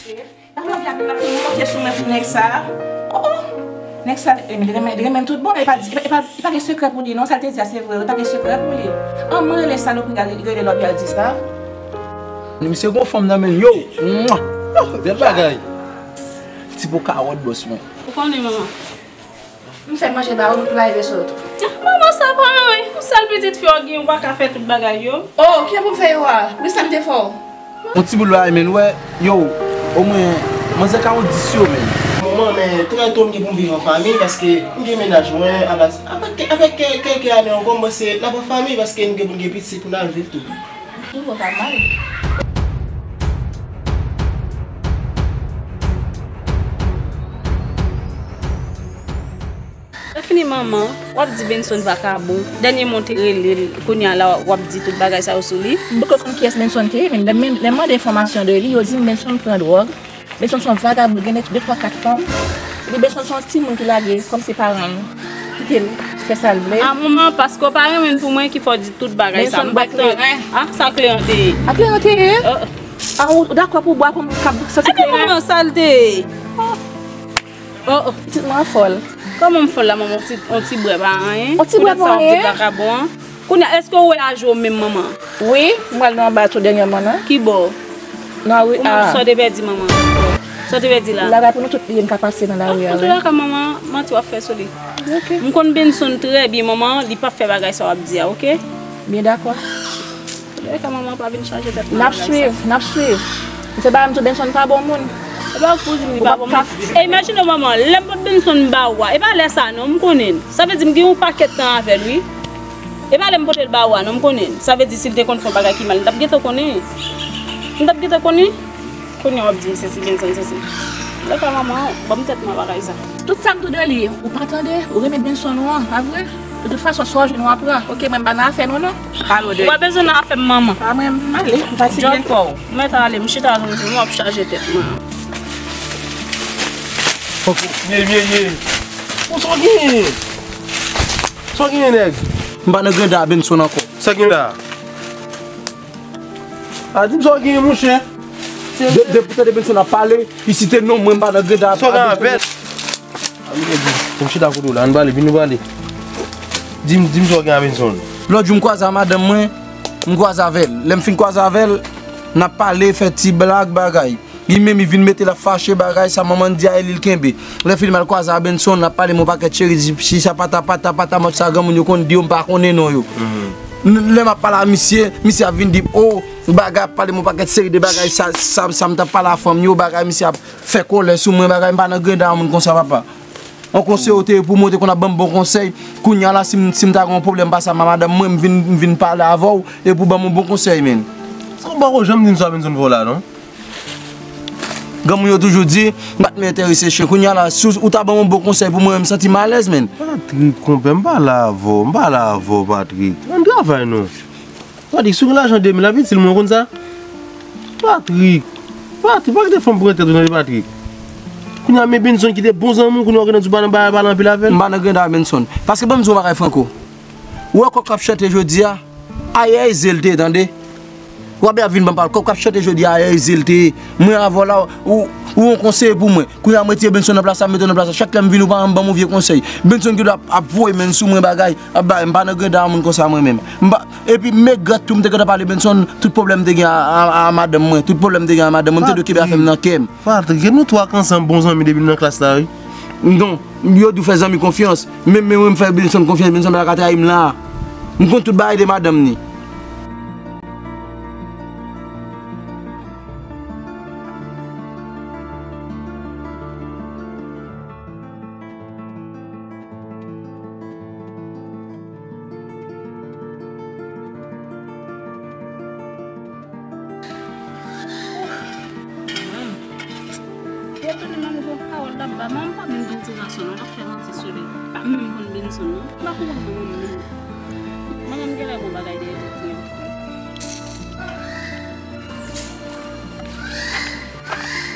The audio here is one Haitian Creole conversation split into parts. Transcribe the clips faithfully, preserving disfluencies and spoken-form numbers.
Apre, apre, apre, monte sou mwen pou nèg sa. Oh, oh. Nèg sa, eh, li renmen, li renmen tout bon, e pa, e pa, e pa, e pa gen sekrè pou li, non, sa l te di a, se vre, wi, pa gen sekrè pou li. An, mwen rele salopri a, li rele lòt, li al di sa. Misye gon fanm nan men l, yo. Mwa. Oh, bèl bagay. Ti po kawòt, bòs mwen. Ou konnen, manman. M fè manje ba ou, m pou lave sot. Ah, manman, sa pa anyen. Yon sèl pitit fi w gen, ou pa ka fè tout bagay yo. Oh, ki pou m fè yo a? Men sa m te fè w. Yon ti boul bagay, men, wè, yo, omwen, manzè ka yon dis yo, men. Manman, men, trè to m gen pou m viv an fanmi, paske m gen mennaj mwen, avèk, avèk, avèk kè, kè, kè ane ankò, m panse n ap an fanmi, paske n gen pou n gen pitit pou n al viv tou. Tou, pa mal. Lè fini manman, w ap di Benson vakabon. Dènyèman w te rele l, kounye a la w ap di tout bagay sa yo sou li. M poko konn kiyès Benson te ye, men lè m, lè m mande enfòmasyon de li, yo di m Benson pran dwòg. Benson se yon vagabon, gen de, de twa, kat fanm. Epi Benson se yon timoun ki lage, kòm se paran l. Kite l fè sa l vle. A manman, paske w pa renmen l pou mwen ki fè w di tout bagay sa. Benson bwè kleren. A, sa kleren te ye? A kleren te ye? A, ou dakò pou bwè pou m kab santi kleren? Manman, sa l te ye? Oh, oh. Pitit mwen fòl. Kòman m fòl la, manman? On ti, on ti bwè pa anyen. On ti bwè pa anyen. Pou dat sa w ap di vakabon an. Kounye a, èske w wè aje w menm, manman? Wi, m pral nan anba tou dènyèman, non. Ki bò? Nan ri a. Sa w te pèdi, manman? Sa w te pèdi la? Lagay pou nou tout li ye, m ka pase nan lari a, wi. Antouka, manman, manti w ap fè sou li. Ok. M konn Benson trè byen, manman, li p ap fè bagay sa w ap di a, ok? Byen dakò. Lè ka manman pa vin chaje tèt mwen. N ap swiv, n ap swiv. M te ba m tou Benson pa bon moun. E pa pou di m li pa bon moun. E imajine w manman, lè m pot Benson ba ou a, e pa lè sa non, m konnen l. Sa vle di m gen yon pakèt tan avè l wi. E pa lè m pote l ba ou a non, m konnen l. Sa vle di si l te konn fè yon bagay ki mal, m t ap gentan konnen. M t ap gentan konnen. Kounye a w ap di m sesi Benson sesi. Lè ka manman, ban m tèt mwen bagay sa. Tout sa m tou de li, ou pa tande, ou renmen Benson ou an, pa vre? De tout fason, sa w jwenn w ap pran. Ok, mwen m pa nan afè nou non. Pale w de. Ou pa bezwen nan afè m manman. Pa mwen, m ale, m fatige. Djòl kò w. Mwen ta ale, m chita sou mwen, w ap chaje tèt mwen. Ok, ye, ye, ye. Ou sa w genyen? Sa w genyen nèg? M pa nan granda a Benson ankò. Sa w genyen la? A di m sa w genyen monchè. De, depi w tande Benson ap pale, li site non mwen, m pa nan granda a Benson. Sa w gen avè l? Ann chita kote w la, ann pale, vin nou pale. Di m, di m sa w gen a Benson. Lòt jou m kwaze a madanm mwen, m kwaze avè l. Lè m fin kwaze avè l, n ap pale, fè ti blag, bagay. Li menm, li vin mete l ap fache, bagay sa, manman di a, e li l kenbe. Lè fini m al kwaze a Benson, l ap pale m yon pakèt cheri, di, si sa pata, pata, pata, mòt sa granmoun yo konn di yo, m pa konnen non yo. N-, lè m ap pale a misye, misye ap vin di m, o, bagay ap pale m yon pakèt seri de bagay, sa, sa, sa m t ap pale a fanm yo, bagay misye ap fè kòlè sou mwen, bagay m pa nan granda a moun konsa, papa. Yon konseye w te ye pou mwen, w te konn ap ban m bon konsèy. Kounye a la, si m, si m ta gen yon pwoblèm pase a madanm mwen, m vin, m vin pale avè w, epi w ban m yon bon konsèy, menn. Sa w pako janm di m sa Benson fè w la, non? Granmoun yo toujou di, m pa t men enterese chen. Kounye a la, si w, ou ta ban m yon bon konsèy pou mwen, m santi m alèz, menn. Patrick, konpè, m pale avè w, m pale avè w, Patrick. Ann travay, non. Patrick, si w gen lajan de mil, l ap itil mwen, w konn sa? Patrick, Patrick, pa kite fanm pran tèt ou, tande, Patrick. Kounye a, men Benson ki te bon zanmi w, kounye a, w gentan di w pa nan bagay, pale anpil avè l. M pa nan granda a Benson. Paske ban m di w yon bagay, Franco. Ou wè kòk k ap chante jodi a? Ayè, e ze l te ye, tande. W ap vin ban m pale. Kòk k ap chante jodi a, ayè, e ze l te ye. Mwen avè w la, ou, ou yon konseye pou mwen. Kounye a, m retire Benson nan plas la, m mete w nan plas la. Chak lè m vini, ou pa janm ban m yon vye konsèy. Benson ki ap, ap voye men sou mwen bagay, ap bay, m pa nan granda a moun konsa mwen menm. M pa, epi m egret tou, m te gentan pale Benson, tout pwoblèm m te gen a, a, a madanm mwen, tout pwoblèm m te gen a madanm mwen, m te dwe kenbe afè m nan kè m. Patrick, nou twa k ansanm bon zanmi depi n nan klas la, wi. Non, yo di w fè zanmi konfyans. Menm, menm mwen m fè Benson konfyans, Benson pa ka trayi m la. M konn tout bagay de madanm ni. Yo tounen manman gon pawòl l ap ba manman, pa menm gen ti gason non, l ap fè manti sou li. Pa menm konn Benson non. M pa konprann manman m menm. Manman m genlè gon bagay dèyè tèt li an.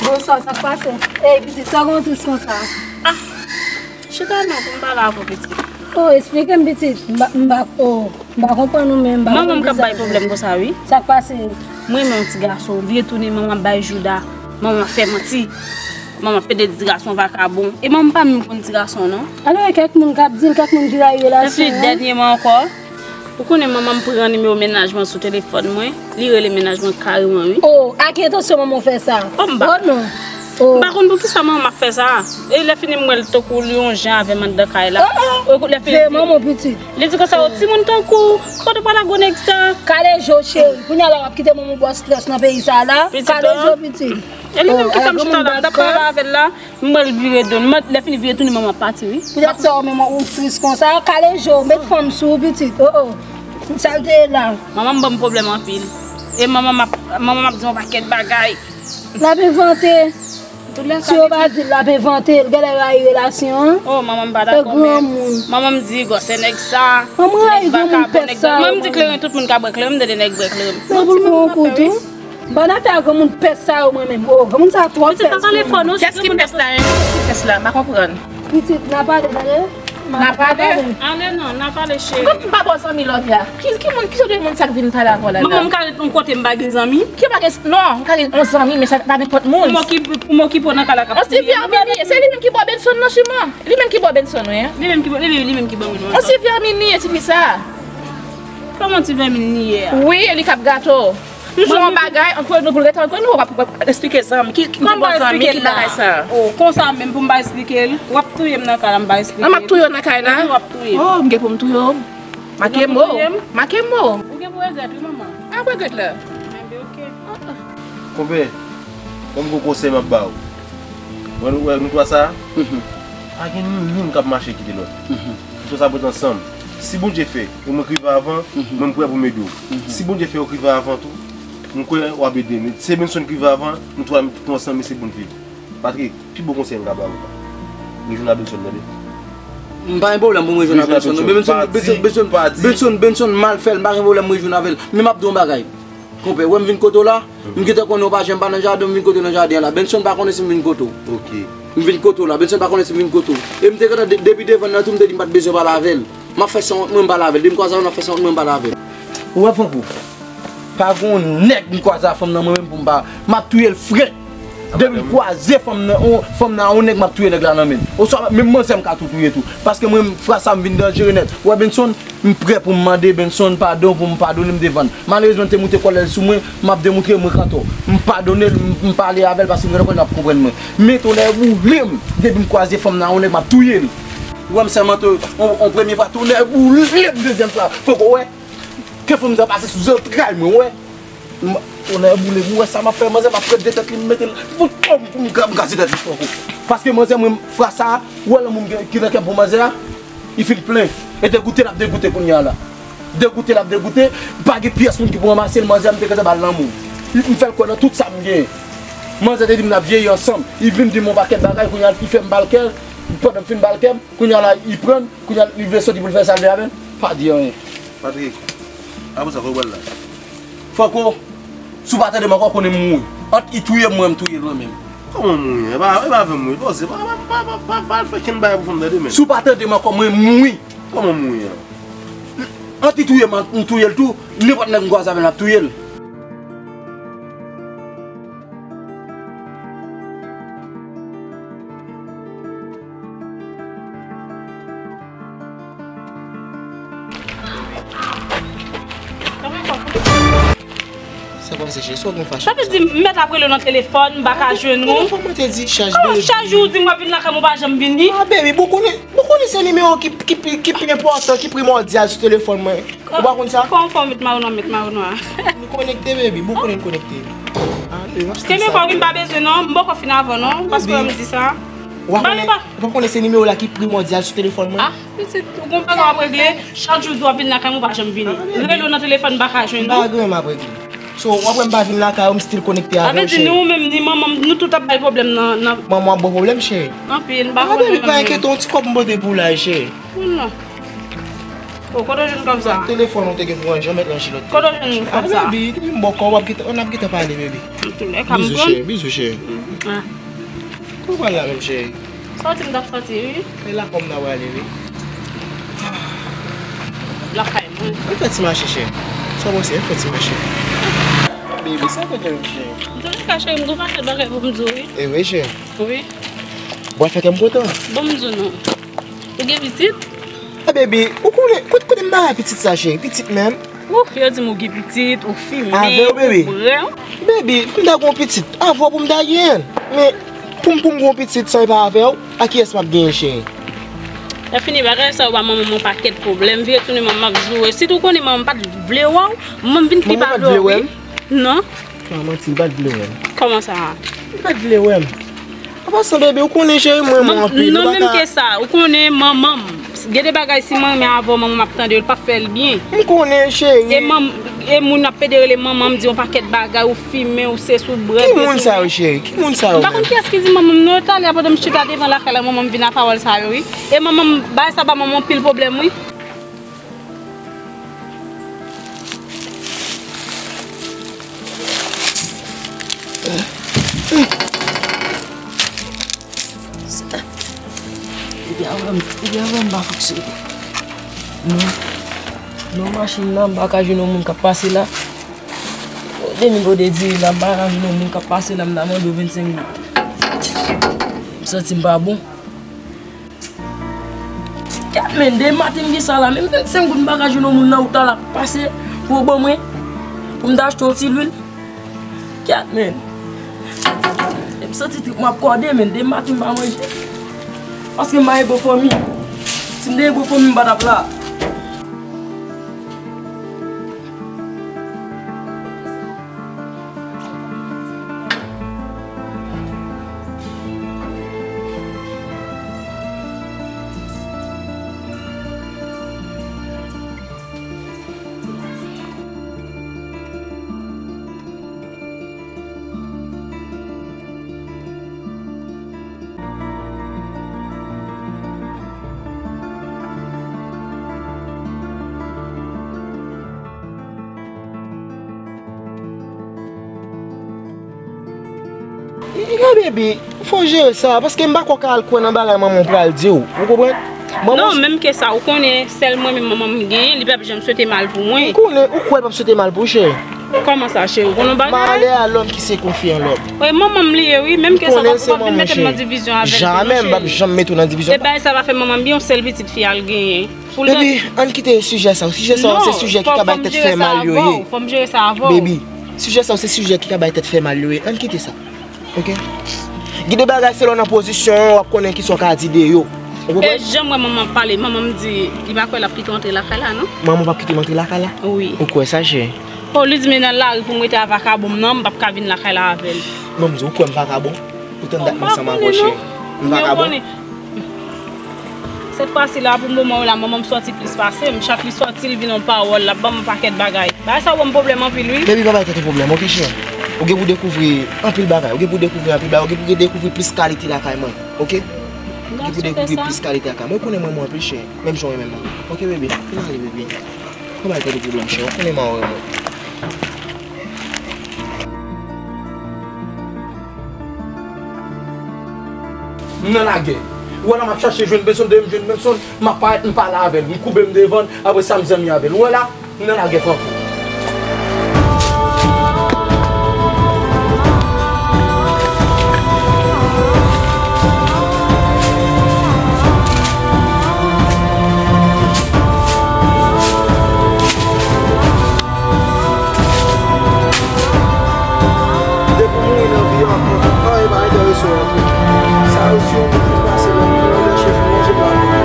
Bonswa, sa k pase? Ey, pitit, sa w gen w tris konsa? Ah! Chita non pou m pale avè w, pitit. Oh, esplike m, pitit. M pa, m pa, oh, m pa konprann ou menm, m pa konprann kisa w di. Manman m k ap bay pwoblèm konsa, wi. Sa k pase? M renmen yon ti gason, vye tounen manman ap bay jouda. Manman fè manti. Manman pede di ti gason vakabon. E manman pa menm konn ti gason non. Alò, e kèk moun k ap di l, kèk moun ki rayi relasyon an. Epi dènyèman ankò, ou konnen manman m pran nimewo mennaj mwen sou telefòn mwen. Li rele mennaj mwen kareman, wi. Oh, a ki entansyon manman w fè sa? Oh, m pa. Oh non. Oh. M pa konn poukisa manman m ap fè sa. E lè fini m wè l tankou l yon jan avè m anndan kay la. Oh, oh. Lè fini. Se manman w pitit. Li di konsa, "Yon timoun tankou, kote w pral ak gwo nèg sa?" Kale je w, cheri. Kounye a la w ap kite manman w ba w strès nan peyi sa a la. Pitit, kale je w, pitit. E li menm ki fè m chita la, m t ap pale avè l la. M wè l vire do l. Lè fini vire tounen, manman ap pati, wi. Poutèt sa, w menm ou tris konsa. Kale je w, met fanm sou ou, pitit. Oh, oh. Sa l te ye la. Manman m ban m pwoblèm anpil. E manman m ap, manman m ap di yon pakèt bagay. L ap envante. Si yo pa di l, l ap envante, l genlè rayi relasyon an. Oh, manman m pa dakò, men manman m di, "Gwosè nèg sa, nèg vakabon, nèg sa." Mwen m di kleren, tout moun ka bwè kleren, m tande nèg bwè kleren. Men pou l pran yon kou tou. Ban afè a granmoun pès sa yo mwen menm. Oh, granmoun sa twò pès pou mwen. Kiyès ki pès la, hein? Kiyès ki pès la? M pa konprann. Pitit, n a pale, tande? N a pale. Ale non, n a pale, cheri. Granmoun pa bon zanmi lòt la. Ki, ki moun, ki sòt de moun sa k vin pale avè w la? Mwen menm, m ka ret yon kote, m pa gen zanmi. Ki pa gen, non, m ka gen yon zanmi, men sa pa nenpòt moun. Pou m okipe, pou m okipe w nan kay la k ap touye m. On sivè vini, se li menm ki bò Benson nan siman. Li menm ki bò Benson, wi, hein? Li menm ki bò, li, li menm ki bò Benson. On sivè vini, e ti fi sa. Kòman ti vèmin li ye a? Wi, e li k ap gate w. M jwe yon bagay, antre nou pou l rete antre nou, w ap, w ap eksplike zanmi, ki, ki bon zanmi, ki bagay sa. Oh, konsa menm pou m pa eksplike l. W ap touye m nan kay la, m pa eksplike l. An, m ap touye w nan kay la? Wi, w ap touye m. Oh, m gen pou m touye w. Make mo. Make mo. Ou gen pou regrèt, wi, manman. A, regrèt la. Enben, oke. Konpè, ban m gon konsèy m ap ba w. Wè nou, wè nou twa sa a? Mhm. Pa gen ni youn k ap mache kite lòt. Mhm. Nou twa sa pou ret ansanm. Si Bondye fè, e mwen k rive avan, mhm, mwen m prè pou m ede w. Mhm. Si Bondye fè ou k rive avan tou, m kwè w ap ede m. Se Benson k rive avan, nou twa tou ansanm, e se pou n viv. Patrick, pi bon konsèy m ka ba ou la. Rejwenn a Benson, tande. M pa gen pwoblèm pou m rejwenn a Benson, non. Benson, Benson, Benson, Benson, Benson mal fè l, m pa gen pwoblèm m rejwenn avè l. Men m ap di w yon bagay. Konpè, wè m vin kote w la, m gentan konnen w pa janm pa nan jaden, m vin kote w nan jaden an la. Benson pa konnen si m vin kote w. Ok. M vin kote w la, Benson pa konnen si m vin kote w. E m te gentan de-, depi devan nan tou, m te di m pa t bezwen pale avè l. M ap fè san wont mwen m pale avè l. Depi m kwaze avè l, m ap fè san wont mwen m pale avè l. Ou wè Franco? Pa gon nèg m kwaze a fanm nan mwen menm pou m pa. M ap touye l frèt. Depi m kwaze fanm nan, on, fanm nan a on nèg, m ap touye nèg la nan men l. Oswa menm manzè m ka tou touye tou. Paske mwen, fwa sa m vin danjere nèt. Ou wè Benson, m prè pou m mande Benson padon, pou m padone m devan l. Malerezman, l te moute kòlè l sou mwen, m ap demontre mwen kantò. M padone l, m, m pale avè l paske m gentan konnen l ap konprann mwen. Men tonnè boule m, depi m kwaze fanm nan a on nèg, m ap touye l. Ou wè m sèmante on, on premye fwa, tonnè boule m dezyèm fwa. Fòk ou wè. Ke fanm sa pase sou zantray mwen, wè. M, tonnè boule m, ou wè sa m ap fè manzè, m ap pran de tèt li, m mete l pou, pou, pou m gra-, m kraze tèt li Franco. Paske manzè mwen, fwa sa, ou wè lanmou m gen, ki nan kè m pou manzè a, li fin plen. E degoute l ap degoute kounye a la. Degoute l ap degoute, pa gen pyès moun ki pou ranmase l, manzè a m te gentan ba l lanmou. M fè l kwè nan tout sa m gen. Manzè te di m n ap vyeyi ansanm. Li vin di m yon pakèt bagay, kounye a li fè m ba l kè, pandan m fin ba l kè, kounye a la li pran l, kounye a li vle soti pou l fè sa l vle avè l, pa di anyen. Patrick, apre sa, kote w pral la? Franco, si w pa tande m ankò, konnen m mouri. Ant li touye m, mwen, m touye l mwen menm. Kòman mouri an? E pa, e pa avè m mouri. Pòze, pa, pa, pa, pa, pa, pa al fè kenn bagay pou fanm nan demen. Si w pa tande m ankò, mwen mouri. Kòman mouri an? Ant li touye m, m touye l tou, nenpòt nèg m kwaze avè l, m ap touye l. Sa kòmanse cheri, sa w gen fache. Sa vle di m mèt ap rele w nan telefòn, m pa ka jwenn ou. Telefòn mwen te di chaj. Kòman chaj ou di m w ap vin lakay mwen, ou pa janm vini? Ah, baby, bon konnen, bon konnen se nimewo ki, ki, ki pi enpòtan, ki primòdyal sou telefòn mwen. Ou pa konn sa? Kòman fò met mawon an, met mawon an? Nou konekte, baby. Bon konnen n konekte. Ah, baby, m ap stil sa. Kenbe pa w, m pa bezwen non. M poko fin avè w non. Paske w wè m di sa. Ou pa konnen, ou pa konnen se nimewo la ki primòdyal sou telefòn mwen? Ah, pitit, ou gon bagay w ap regle. Chak jou w di w ap vin lakay mwen, ou pa janm vini. Rele w nan telefòn, m pa ka jwenn ou. M pa gen anyen m ap regle. So, w ap wè m pa vin lakay ou, m still konekte avè w, cheri. Sa vle di ni ou menm, ni manman m, nou tout ap bay pwoblèm nan, nan. Manman w ap ba w pwoblèm, cheri? Anpil, m pa konnen menm. Ah, baby, pa enkyete w, yon ti kòb m pote pou w la, cheri. Non. O, kote w jwenn kòb sa a? Telefòn ou te gen pou ranje, mèt ranje lòt. Kote w jwenn kòb sa a? Ah, baby, depi m ba w kòb, w ap gentan, n ap gentan pale, baby. Antoulèka, m konn. Bizou, cheri, bizou, cheri. Ah. Ou pral la menm, cheri? Sòti m t ap sòti, wi. E lakòm n a prale, wi. Lakay mwen. Ann fè ti mache, cheri. Sa w panse? Ann fè ti mache. Baby, sa w kontan, cheri? Antouka, cheri, m gon pakèt bagay pou m di w, wi. E vre, cheri? Wi. Bon, fè kè m kontan. Bon, m di w non. Ou gen pitit? A, baby, ou konnen, kote, kote m ta bay pitit sa, cheri? Pitit menm? Ou, yo di m ou gen pitit, ou fimen, ou bwè. Avè w, baby? Baby, pou m ta gon pitit, avè w pou m ta genyen l. Men, pou m, pou m gon pitit san e pa avè w, a kiyès m ap genyen l, cheri? Lè fini bagay sa, ou ba manman m yon pakèt pwoblèm, vire tounen manman m ap joure. Sitou konnen manman m pa t vle wè w, manman m vin pi pa vle wè w, wi. Non. Sa manti, li pa t vle wè m. Kòman sa? Li pa t vle wè m. An pasan, baby, ou konnen cheri m renmen w anpil. Non, menm ke sa, ou konnen manman m. Gen de bagay si m renmen avè w, manman m ap tande yo, l p ap fè l byen. M konnen, cheri. E manm, e moun ap pede rele manman m, di yon pakèt bagay, ou fimen, ou sesi, ou bwè. Ki moun sa yo, cheri? Ki moun sa yo menm? M pa konn kiyès ki di manman m non, yo talè a pandan m chita devan lakay la, manman m vin a pawòl sa yo, wi. E manman m, bagay sa ba manman m anpil pwoblèm, wi. Epi avè m, epi avè m pa fonksyone. Non. Non, machin nan, m pa ka jwenn yon moun k ap pase la. Depi m gode diri la, m pa ka jwenn yon moun k ap pase la, m ta mande w vennsenk goud. M santi m pa bon. Kèt men, de maten m gen sa la, menm vennsenk goud m pa ka jwenn yon moun nan wout la l ap pase pou ban mwen, pou m ta achte yon ti lwil. Kèt men. E m santi trip m ap kòde, men de maten m pa manje. Paske m pa gen bon fanmi. Si m te gen bon fanmi, m pa t ap la. Ya, baby, fò w jere sa, paske m pa kwè w ka al kwè nan bagay manman w pral di w. Ou konprann? Non, menm ke sa, ou konnen, sèl mwen menm manman m genyen, li p ap janm swete mal pou mwen. M konnen, ou kwè l p ap swete mal pou w, cheri? Kòman sa, cheri? Ou konn yon bagay? Malheur à l'homme qui se confie en l'homme. Wi, manman m li ye, wi. Menm ke sa, w p ap vin mete m nan divizyon avè l tou, non, cheri. Jamè m p ap janm mete w nan divizyon. E bagay sa pa fè manman m byen, yon sèl pitit fi a l genyen. Baby, ann kite sijè sa yo. Sijè sa yo se sijè ki ka bay tèt fè mal yo ye. Fò m jere sa avè w. Baby, sijè sa yo se sijè ki ka bay tèt fè mal yo ye. Ann kite sa. Oke? Gen de bagay se lè w nan pozisyon an, w ap konnen kisa w ka di de yo. Ou konprann? E jan m wè manman ap pale, manman m di li pa kwè l ap kite w antre lakay la, non? Manman w p ap kite m antre lakay la? Wi. Ou kwè sa, cheri? O, li di men nan lari pou m rete a vakabon m nan, m p ap ka vin lakay la avè l. Manman m di, ou kwè m vakabon? Poutan dat m ansanm avè w, cheri. M vakabon? Sèt fwa si la, pou moman w la, manman m sòti plis pase m. Chak li sòti, li vin yon pawòl, l ap ban m yon pakèt bagay. Bagay sa ban m pwoblèm anpil, wi. Baby, pa bay tèt ou pwoblèm, oke, cheri? Ou gen pou dekouvri anpil bagay. Ou gen pou dekouvri anpil bagay. Ou gen pou dekouvri plis kalite lakay mwen, oke? Ou gen pou dekouvri plis kalite lakay mwen. Ou konnen mwen renmen w anpil, cheri. Menm jan w renmen mwen. Oke, baby? Ann ale, baby. Pa bay tèt ou pwoblèm, cheri. Ou konnen mwen renmen w. M nan lagè. Ou wè la m ap chache jwenn Benson, depi m jwenn Benson, m ap parèt, m pale avè l, m koube m devan l, apre sa m zanmi avè l. Ou wè la, m nan lagè franko. Depi w mouri nan vi a ankò, anyen pa enterese w ankò. Sa yo si yon moun ki pase lè moun nan chèche manje pa vle.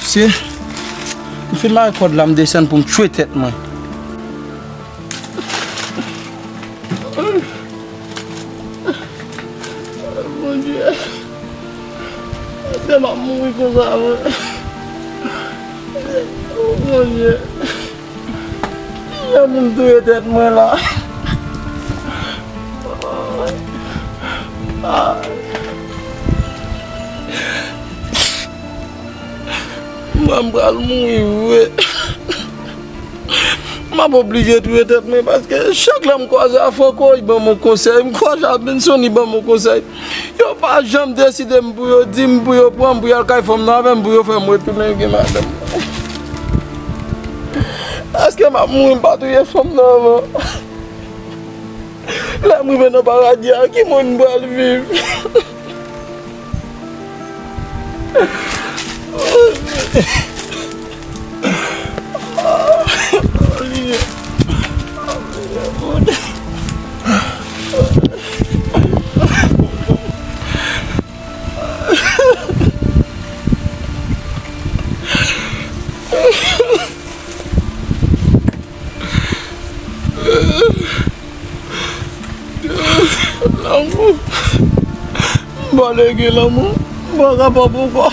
Mesye, m fin mare kòd la, m desann pou m tchwe tèt mwen. Bondye, èske m ap mouri konsa vre? Bondye, jan pou m touye tèt mwen la. Mwen, m pral mouri vre. M ap oblije touye tèt mwen, paske chak lè m kwaze a Franco, li ban m yon konsèy, m kwaze a Benson, li ban m yon konsèy. Yo pa janm deside m pou yo di m, pou yo pran m, pou y al kay fanm nan avè m, pou yo fè m retounen gen madanm. Èske m ap mouri, m pa touye fanm nan anvan? Lè m rive nan paradi a, ki moun m pral viv? Lanmou. M pa lè gen lanmou. M pa kapab ankò.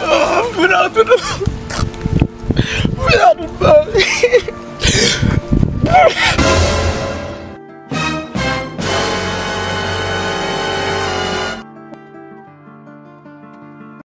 M fin a tout. M fin a tout bagay.